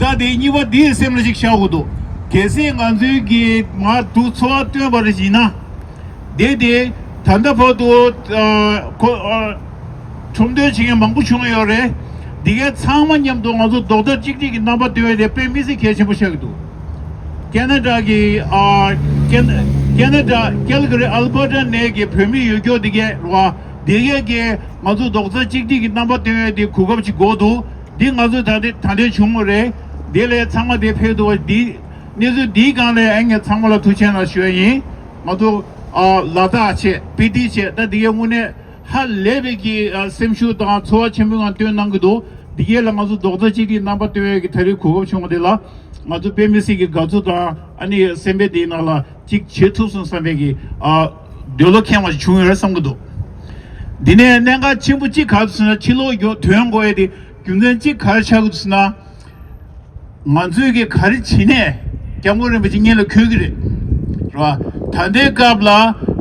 ད་དེ་གཉིས་པ་དེའི་སེམས་ལ་ཞིག་བཞག་དགོས་འདུག་གལ་སྲིད་ང་ཚོའི་གི་མར་འདུག་ཚོར་བ་སྟོན་པ་རེ་ཡིན་ན། དེ་དེ་ད་ལྟ་བར་དུ་ཨ་ཁོ་ཨ་ཁྲོམ་སྟོན་བྱེད་མཁན་མང་པོ་བྱུང་ཡོད་རེད། འདི་གའི་ཚང་མ་མཉམ་དུ་ང་ཚོ་རྡོག་རྩ་གཅིག་སྒྲིལ་གྱི་རྣམ་པ་སྟོན་ཡས་དེ་དཔེ་མི་སྲིད་གལ་ཆེན་པོ་ཆགས་ཀྱི་འདུག་ཀེ་ན་ཌ་གི་ཨ་ཀེ་ན་ཀེ་ན་ཌ་ཀལ་ག་རི་ཨལ་བྷར་ཊ་ནས་ཀྱི་བོད་མི་ཡོད་སྐྱོ་འདི་གས་ར་འདི་གས་ཀྱི་ང་ཚོ་རྡོག་རྩ་གཅིག་སྒྲིལ་གྱི་རྣམ་པ་སྟོན་ཡས་དེ་གོ་སྐབས་ཅིག་དགོས་འདུག་འདི་ང་ཚོ་ད་ལྟ་ད་ལྟ་བྱུང་བ་རེད། འདི་ལས་ཚང་མ་དེ་ཕེབས་འདུག་བ། འདི་གནས་ཚུལ་འདིའི་སྒང་ལས་ཨ་ངས་ཚང་མ་ལ་ཐུགས་རྗེ་གནང་ཞུ་ཡ་ཡིན། ང་ཚོ་ཨ་ལ་དྭགས་བྱས་སྤི་ཏི་བྱས་ད་འདི་གའི་དངོས་གནས་ཧ་ལས་པའི་གི་ཨ་སེམས་ཤུགས་དང་ཚོར་བ་ཆེན་པོའི་ངང་བཏོན་གནང་གི་འདུག་འདི་གའི་ལ་ང་ཚོ་རྡོག་རྩ་གཅིག་སྒྲིལ་རྣམ་པ་སྟོན་ཡས་ཀྱི་ད་རེས་གོ་སྐབས་བྱུང་བ་དེ་ལ་ང་ཚོ་དཔེ་མི་སྲིད་ཀྱི་དགའ་ཚོར་དང་ཨ་ནི་སེམས་པའི་འདིའི་ནང་ལ་གཅིག་བྱེད་ཐུབ་སོང་བསམ་པའི་གི་ཨ་འདོད་བློ་ཁེངས་པ་ཞིག་བྱུང་ཡོད་རེད་བསམ་གི་འདུག་འདི་ནས་གནད་འགག་ཆེན་པོ་གཅིག་ག་རེ་ཟེར་ན་ཕྱི་ལོགས་ཡོ་དོན་གོ་ཡས་དེ་རྒྱུ་མཚན་གཅིག་ག་རེ་ཆགས་ཀྱི་འདུག་ཟེར་ན། ང་ཚོས་ཀྱི་ག་རེ་བྱེད་ནས་སྐྱབས་མགོན་རིན་པོ་ཆེ་སྔོན་ལ་འཁོད་ཀྱི་རེད། རེད་བ། ད་ལྟའི་སྐབས་ལ་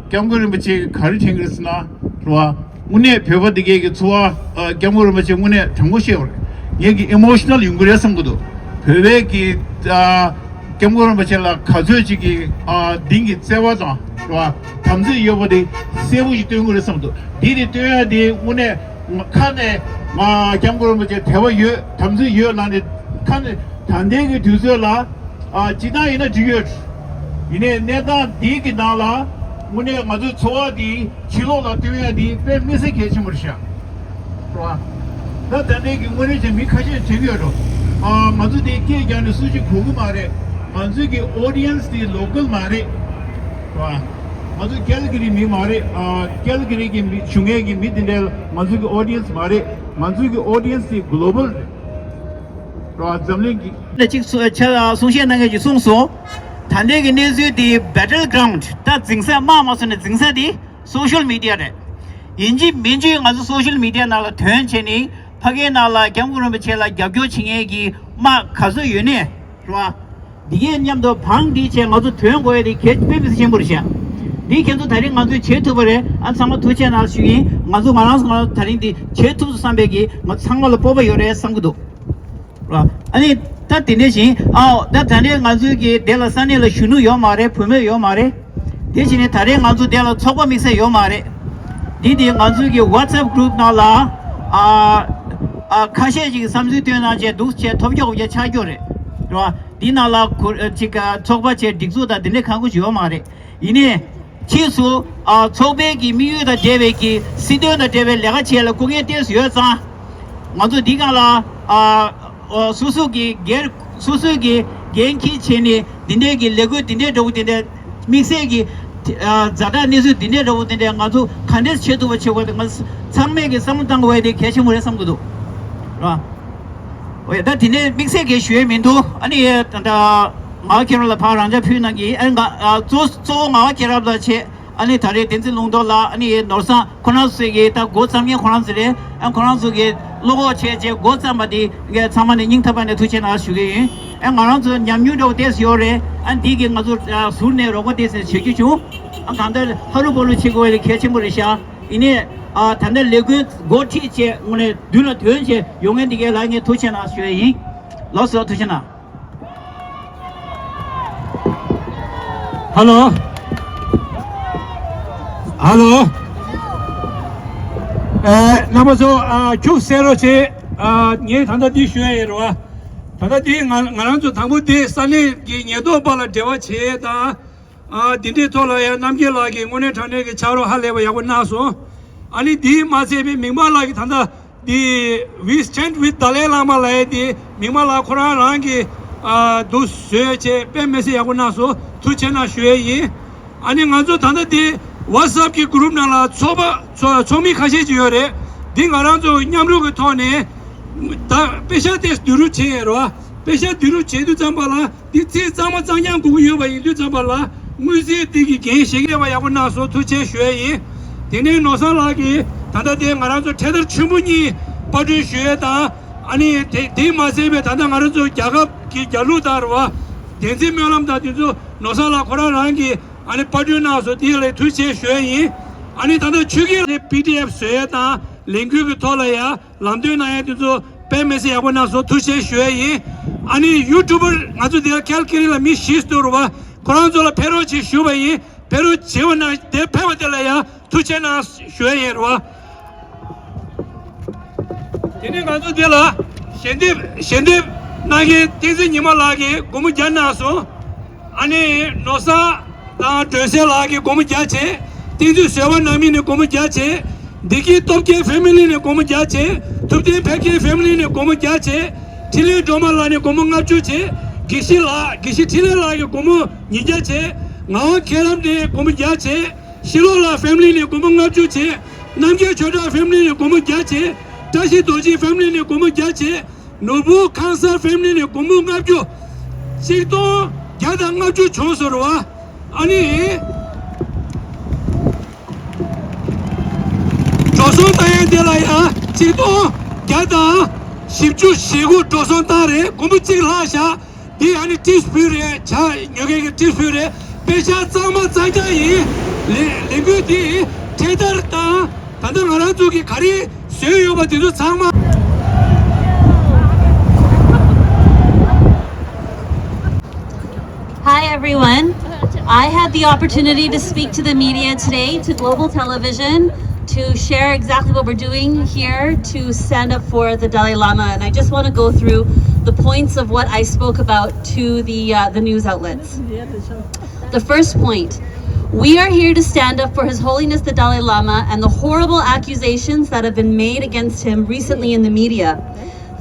སྐྱབས་མགོན་རིན་པོ་ཆེ་གིས་ག་རེ་དྲན་གྱི་རེད་ཟེར་ན། རེད་བ། དངོས་གནས་བོད་པ་འདི་གས་ཀྱི་འཚོ་བ་ཨ་སྐྱབས་མགོན་རིན་པོ་ཆེ་དངོས་གནས་དྲང་པོ་བཤད་པ་རེད། ངས་ཀྱི་ཨི་མོ་ཤི་ནལ་ཡོང་གི་རེད་བསམ་གྱི་འདུག་བོད་པའི་ཀྱི་ཨ་སྐྱབས་མགོན་རིན་པོ་ཆེ་ལ་ག་ཚོད་ཅིག་གི་ཨ་གདིང་གི་བརྩེ་བ་དང་རེད་བ། དམ་ཚིག་ཡོད་པ་དེ་གསལ་པོ་ཞིག་སྟོན་གྱི་རེད་བསམ་གྱི་འདུག་འདི་དེ་སྟོན་ཡ་དེ་དངོས་གནས་ཁ་ནས་ང་སྐྱབས་མགོན་རིན་པོ་ཆེ་དད་པ་ཡོད་དམ་ཚིག་ཡོད་ལབ་ནས་ཁ་ནས་ད་ལྟའི་གི་དུས་ཚོད་ལ་ཨ་སྤྱི་བཏང་ཡིན་ན་འགྲིག་ཡོད། ཡིན་ནའི་གནས་སྟངས་འདི་གི་ནང་ལ་དངོས་གནས་ང་ཚོའི་འཚོ་བ་འདི་ཕྱི་ལོགས་ལ་སྟོན་ཡ་འདི་དཔེ་མི་སྲིད་གལ་ཆེན་པོ་རེད་ཤག་རེད་བ། ད་ད་ལྟའི་གི་དངོས་གནས་ཀྱི་མི་ཁ་ཤས་དྲན་གྱི་ཡོད་འགྲོ། ཨ་ང་ཚོ་དེ་སྐད་རྒྱག་ནས་སུ་ཞིག་གོ་གི་མ་རེད། ང་ཚོའི་གི་ཨོ་ཌི་ཡན་སི་དེ་ལོ་ཀལ་མ་རེད། རེད་བ། ང་ཚོ་ཀལ་ག་རི་མི་མ་རེད། ཨ་ཀལ་ག་རི་གི་མི་བཞུགས་མཁན་གི་མི་དེ་འདྲ་ང་ཚོའི་གི་ཨོ་ཌི་ཡན་སི་མ་རེད། ང་ཚོའི་གི་ཨོ་ཌི་ཡན་སི་དེ་གོ་ལོ་བལ་རེད། རེད་བ། འཛམ་གླིང་གི་ནས་གཅིག་གསུང་ཆ་གསུང་བཤད་གནང་མཁན་གྱིས་གསུངས་སོང་། ད་ལྟའི་གི་གནས་ཚུལ་དེ་བྷེ་ཊལ་གྷ་རའུན་ཌི་ད་འཛིང་ས་དམག་མ་སོང་ནས་འཛིང་ས་དེ་སོ་ཤལ་མི་ཌི་ཡ་རེད། ཡིན་གཅིག་མིན་གཅིག་ང་ཚོ་སོ་ཤལ་མི་ཌི་ཡ་ནང་ལ་ཐོན་བྱས་ནས་ཕ་གིའི་ནང་ལ་སྐྱབས་མགོན་རིན་པོ་ཆེ་ལ་རྒྱབ་སྐྱོར་བྱེད་མཁན་གྱི་དམག་ག་ཚོད་ཡོད་ནས་རེད་བ། འདི་གའི་མཉམ་དུ་བང་སྒྲིག་བྱས་ང་ཚོ་ཐོན་དགོས་ཡ་དེ་གལ་དཔེ་མི་སྲིད་ཆེན་པོ་རེད་ཤག་འདི་ཁྱེད་ཚོ་ད་རིང་ང་ཚོས་བྱེད་ཐུབ་པ་རེད། ཨ་ཚང་མ་ཐུགས་རྗེ་གནང་ཞུ་ཡིན། ང་ཚོ་ང་རང་ཚོ་ང་རང་ཚོ་ད་རིང་འདི་བྱེད་ཐུབ་སོང་བསམ་པའི་གི་ང་ཚོ་ཚང་མ་ལ་སྤོབས་པ་ཡོད་རེད་བསམ་གི་འདུག་ཨ་ནི་ད་དེ་འདྲ་བཞིན་ཨའོ་ད་ད་ནས་ང་ཚོའི་གི་དེ་ལ་ས་གནས་ལ་གཞོན་ནུ་ཡོད་མ་རེད། བུད་མེད་ཡོད་མ་རེད། དེ་བཞིན་ནས་ད་རེས་ང་ཚོ་དེ་ལ་ཚོགས་པ་དམིགས་བསལ་ཡོད་མ་རེད། འདི་དེ་ང་ཚོའི་གི་ཝ་ཊི་སི་ཨེབ་གུ་རུབ་ནང་ལ་ཨ་ཨ་ཁ་ཤས་ཅིག་བསམ་ཚུལ་བཏོན་གནང་བྱས་འདུག་བྱས་ཐོབ་སྐྱོ་བ་ཆགས་རྒྱུ་རེད། རེད་བ། འདི་ནང་ལ་གུ་ཨ་ཅིག་ཨ་ཚོགས་པ་བྱས་སྒྲིག་འཛུགས་དང་དེ་འདྲ་གང་གོ་ཡོད་མ་རེད། ཡིན་ནའི། ཕྱིས་སུ་ཨ་ཚོགས་པའི་གི་དམིགས་ཡུལ་དང་འབྲེལ་བའི་གི་སྲིད་དོན་དང་འབྲེལ་བའི་ལས་ཀ་བྱེད་ལ་སྐུ་ངལ་ཏོག་ཙམ་ཡོད་ཙང་། ང་ཚོ་འདི་སྒང་ལ་ཨ་ཨ་སོ་སོ་གི་སྒེར་སོ་སོའི་གི་འགན་འཁྱེར་བྱས་ནས་འདི་འདྲའི་གི་ལས་འགུལ་འདི་འདྲའི་འདྲ་བོ་འདི་འདྲའི་དམིགས་བསལ་གི་ཨ་ཛ་དྲག་གནས་ཚུལ་འདི་འདྲའི་འདྲ་བོ་འདི་འདྲའི་ང་ཚོ་ག་འདྲས་བྱེད་ཐུབ་པ་བྱེད་དགོས་དེ་ང་ཚང་མས་གི་བསམ་བློ་བཏང་དགོས་ཡ་དེ་གལ་ཆེན་པོ་རེད་བསམ་གི་འདུག་ར། འོ་ཡ་ད་དེ་ནས་དམིགས་བསལ་གྱི་ཞུ་ཡས་མི་འདུག་ཨ་ནི་ད་ལྟ་ངག་དབང་མཁྱེན་རབ་ལ་ཕར་རང་འཇགས་ཕུལ་གནང་གི་ཨ་ནི་ང་ཨ་གཙོ་གཙོ་བོ་ངག་དབང་མཁྱེན་རབ་ལ་བྱས་ཨ་ནི་ད་རེས་བསྟན་འཛིན་ལུང་རྟོགས་ལ་ཨ་ནི་ནོར་བཟང་ཁོ་རང་ཚོས་ཀྱི་ད་འགོ་བརྩམས་མཁན་ཁོ་རང་ཚོ་རེད། ཨ་ཁོ་རང་ཚོ་གི་བློ་ཁོག་བྱས་བྱས་འགོ་བརྩམས་པ་དེ་ངས་ཚང་མ་ནས་སྙིང་ཐག་པ་ནས་ཐུགས་རྗེ་གནང་ཞུ་གི་ཡིན། ཨ་ང་རང་ཚོ་ཉམས་མྱོང་འདྲ་བོ་ཏོག་ཙམ་ཡོད་རེད། ཨ་འདི་གི་ང་ཚོ་ཨ་ཟུར་ནས་རོགས་པ་ཏོག་ཙམ་བྱེད་རྒྱུ་བྱུང་། ཨ་གང་ལྟར་ཧ་རུ་བོ་རུ་བྱེད་དགོས་པ་དེ་གལ་ཆེན་པོ་རེད་ཤག་ཡིན་ནའི་ཨ་ད་ལྟ་ལས་འགུལ་འགོ་ཁྲིད་བྱས་དངོས་གནས་མདུན་ལ་ཐོན་བྱས་ཡོང་མཁན་འདི་གའི་ལ་ངས་ཐུགས་ཆེ་གནང་ཞུ་ཡས་ཡིན། ལགས་སོ་ཐུགས་ཆེ་གནང་། ཧ་ལོ། ཧ་ལོ། ཨེ་རྣམ་པ་ཚོ་ཨ་ཁྱུག་སེ་རོགས་བྱེད། ཨ་ངས་ད་ལྟ་འདི་ཞུ་ཡ་ཡིན་རོ། ད་ལྟ་འདི་ང་ང་རང་ཚོ་དང་པོ་འདི་ས་གནས་ཀྱི་ཉེན་རྟོག་པ་ལ་འབྲེལ་བ་བྱེད་དང་། ཨ་འདི་འདྲའི་ཐོག་ལ་ཡང་རྣམ་རྒྱལ་ལགས་ཀྱིས་དངོས་གནས་དྲང་གནས་ཀྱི་ཕྱག་རོགས་ཧ་ལས་པ་ཡག་པོ་གནང་སོང་། ཨ་ནི་འདིས་མ་ཚད་པའི་མིག་དམར་ལགས་ཀྱིས་ད་ལྟ་འདི་We Stand with Dalai Lama ལབ་ཡས་འདི་མིག་དམར་ལགས་ཁོ་རང་རང་གིས་ཨ་འདུག་བཟོས་བྱས་དཔེ་མི་སྲིད་ཡག་པོ་གནང་སོང་། ཐུགས་རྗེ་གནང་ཞུ་ཡས་ཡིན། ཨ་ནི་ང་ཚོ་ད་ལྟ་འདི་WhatsApp གི་group ནང་ལ་ཚོགས་པ་ཚོ་ཚོགས་མི་ཁ་ཤས་ཅིག་ཡོད་རེད། འདི་ང་རང་ཚོ་མཉམ་རུབ་ཀྱི་ཐོག་ནས་ད་དཔེ་ཤག་དེ་བསྡུ་རུབ་བྱས་ཡོད་རེད་བ། དཔེ་ཤག་བསྡུ་རུབ་བྱེད་དུས་ཙམ་པ་ལ་འདི་ཚིག་གཙང་མ་གཙང་རྐྱང་དགོས་ཀྱི་ཡོད་པ་ཡིན་དུས་ཙམ་པ་ལ་དངོས་གསལ་འདི་གི་འགན་བཞེས་མཁན་པ་ཡག་པོ་གནང་སོང་། ཐུགས་རྗེ་ཆེ་ཞུ་ཡས་ཡིན། དེ་ནས་ནོར་བཟང་ལགས་ཀྱིས་ད་ལྟ་དེ་ང་རང་ཚོ་འཕྲེད་དར་ཆེན་པོ་གཉིས་པར་སྐྲུན་ཞུ་ཡས་དང་། ཨ་ནི་དེ་དེ་མ་ཟད་པའི་ད་ལྟ་ང་རང་ཚོ་རྒྱལ་ཁབ་ཀྱི་རྒྱལ་གླུ་དང་རེད་བ། བདེན་ཚིག་སྨོན་ལམ་དང་དེ་ཚོ་ནོར་བཟང་ལགས་ཁོ་རང་རང་གིས་ཨ་ནི་པར་སྐྲུན་གནང་སོང་། དེ་ལ་ཐུགས་རྗེ་ཆེ་ཞུ་ཡས་ཡིན། ཨ་ནི་ད་ལྟ་ཆོས་སྐྱིད་ལགས་པི་ཌི་ཨེཕ་བཟོ་ཡས་དང་ལས་འགུལ་གྱི་ཐོག་ལ་ཡ་ལམ་སྟོན་གནང་ཡས་དེ་ཚོ་དཔེ་མི་སྲིད་ཡག་པོ་གནང་སོང་། ཐུགས་རྗེ་ཆེ་ཞུ་ཡས་ཡིན། ཨ་ནི་ཡུ་ཊུ་བར་ང་ཚོ་དེ་ལ་ཀལ་ཀི་རི་ལ་མི་བཞི་འདུག་རེད་བ། ཁོ་རང་ཚོ་ལ་ཕེབས་རོགས་བྱེད་ཞུ་བ་ཡིན། ཕེབས་རོགས་བྱེད་པ་ན་དེ་ཕེབས་པ་དེ་ལ་ཡང་ཐུགས་རྗེ་གནང་ཞུ་ཡས་ཡིན་རེད་བ། དེ་ནས་ང་ཚོ་འདི་ལ་ཞལ་འདེབས་ཞལ་འདེབས་གནང་མཁན་བསྟན་འཛིན་ཉི་མ་ལགས་ཀྱིས་སྒོར་མོ་བརྒྱ་གནང་སོང་། ཨ་ནི་ནོར་བཟང་དང་སྒྲོལ་གསལ་ལགས་ཀྱིས་སྒོར་མོ་བརྒྱ་བྱས། བསྟན་འཛིན་བཟོད་པ་རྣམ་གཉིས་ནས་སྒོར་མོ་བརྒྱ་བྱས། བདེ་སྐྱིད་སྟོབས་རྒྱལ་ཕེ་མི་ལི་ནས་སྒོར་མོ་བརྒྱ་བྱས། ཐུབ་བསྟན་ཕལ་སྐྱེས་ཕེ་མི་ལི་ནས་སྒོར་མོ་བརྒྱ་བྱས། འཕྲིན་ལས་སྒྲོལ་མ་ལགས་ནས་སྒོར་མོ་ལྔ་བཅུ་བྱས། དགེ་བཤེས་ལགས་དགེ་བཤེས་འཕྲིན་ལས་ལགས་ཀྱིས་སྒོར་མོ་ཉིས་བརྒྱ་བྱས། ངག་དབང་མཁྱེན་རབ་ནས་སྒོར་མོ་བརྒྱ་བྱས། ཤི་ལོ་ལགས་ཕེ་མི་ལི་ནས་སྒོར་མོ་ལྔ་བཅུ་བྱས། རྣམ་རྒྱལ་ཆོས་གྲགས་ཕེ་མི་ལི་ནས་སྒོར་མོ་བརྒྱ་བྱས། བཀྲ་ཤིས་རྡོ་རྗེ་ཕེ་མི་ལི་ནས་སྒོར་མོ་བརྒྱ་བྱས། ནོར་བུ་ཁང་གསར་ཕེ་མི་ལི་ནས་སྒོར་མོ་ལྔ་བཅུ། ཆིག་སྟོང་བརྒྱ་དང་ལྔ་བཅུ་བྱུང་སོང་རེད་བ། ཨ་ནི། འགྲོ་སོང་བཏང་ཡས་དེ་ལ་ཡང་ཆིག་སྟོང་བརྒྱ་དང་བཞི་བཅུ་ཞེ་དགུ་འགྲོ་སོང་བཏང་རེད། སྒོར་མོ་གཅིག་ལྷག་བཞག་འདི་ཨ་ནི་ཊིབ་སི་ཕུལ་རེད། ཇ་ཉོ་མཁན་གྱི་ཊིབ་སི་ཕུལ་རེད། པེ་ཤག་གཙང་མ་གཙང་རྐྱང་ཡིན། ལས་ལས་འགུལ་འདི་འཕྲེད་དར་དང་ད་ལྟ་ང་རང་ཚོ་གི་ག་རེ་བཟོས་ཡོད་པ་དེ་ཚོ་ཚང་མ། Hi everyone. I had the opportunity to speak to the media today, to Global Television, to share exactly what we're doing here to stand up for the Dalai Lama. And I just want to go through the points of what I spoke about to the, uh, the news outlets. The first point, we are here to stand up for His Holiness the Dalai Lama and the horrible accusations that have been made against him recently in the media.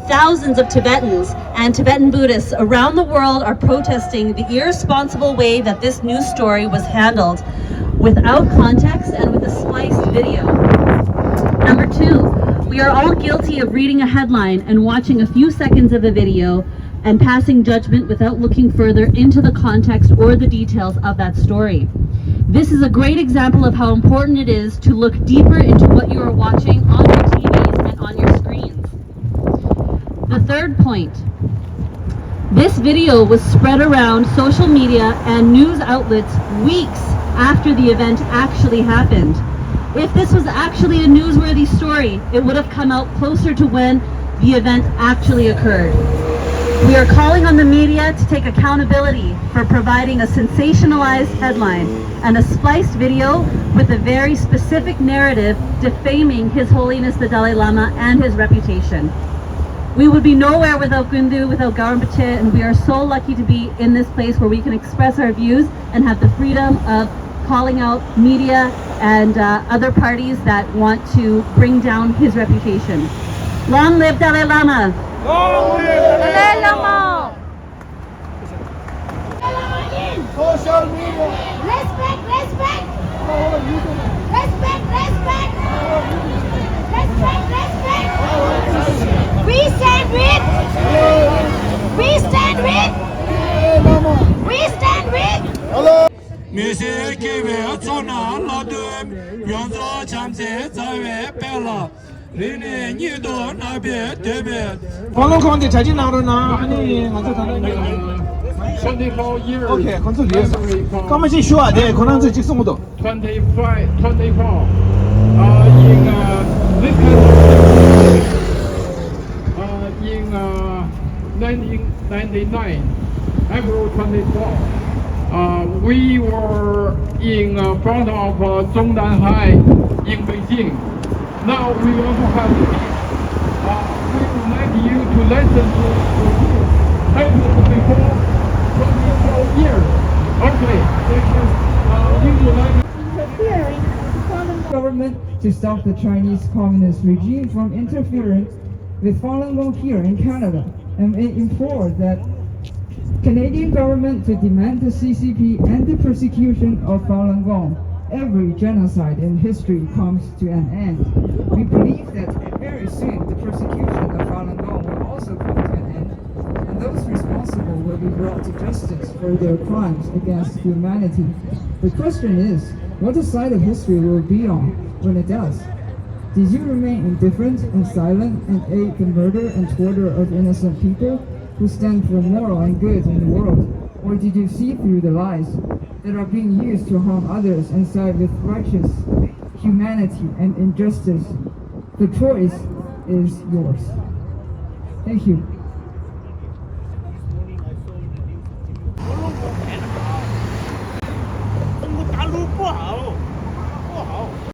Thousands of Tibetans and Tibetan Buddhists around the world are protesting the irresponsible way that this news story was handled, without context and with a spliced video. Number two, we are all guilty of reading a headline and watching a few seconds of a video and passing judgment without looking further into the context or the details of that story. This is a great example of how important it is to look deeper into what you are watching on your T Vs and on your screens. The third point, this video was spread around social media and news outlets weeks after the event actually happened. If this was actually a newsworthy story, it would have come out closer to when the event actually occurred. We are calling on the media to take accountability for providing a sensationalized headline and a spliced video with a very specific narrative defaming His Holiness the Dalai Lama and his reputation. We would be nowhere without Göndu, without Gawa Rinpoche, and we are so lucky to be in this place where we can express our views and have the freedom of calling out media and, uh, other parties that want to bring down his reputation. Long live Dalai Lama! Long live Dalai Lama! Social media. Respect, respect. Respect, respect. Respect, respect. We stand with. We stand with. We stand with. མི་སེར་དགེ་བའི་ཚོགས་རྣམས་ལ་འདུད། ཡོངས་རྫོགས་བྱམས་བརྩེ་རྩ་བའི་དཔལ་ལ། རིང་ནས་ཉིད་དུ་བརྣག་པའི་འདོད་པའི། ཁོང་ལ་ཁོང་དེ་གྲ་སྒྲིག་གནང་རོགས་གནང་། ཨ་ནི་ང་ཚོ་ད་ལྟ་ཉོ་ཨོ་ཁེ་ཁོང་ཚོ་ལས་སྐར་མ་གཅིག་ཞུ་བ་དེ་ཁོ་རང་ཚོས་གཅིག་གསུང་གི་འདུག twenty-five, twenty-four. Uh, in uh, this country, uh, in uh, nineteen ninety-nine, April twenty-four, uh, we were in uh, front of uh, Zhongnan High in Beijing. Now we want to have peace. Uh, we would like you to listen to the April twenty-four, twenty-four years. Okay, thank you. Uh, we would like government to stop the Chinese communist regime from interfering with Falun Gong here in Canada, and we implore that Canadian government to demand the C C P and the persecution of Falun Gong. Every genocide in history comes to an end. We believe that very soon the persecution of Falun Gong will also come to an end, and those responsible will be brought to justice for their crimes against humanity. The question is, what side of history will be on when it does? Did you remain indifferent and silent and aid the murder and torture of innocent people who stand for moral and good in the world? Or did you see through the lies that are being used to harm others and side with righteous humanity and injustice? The choice is yours. Thank you.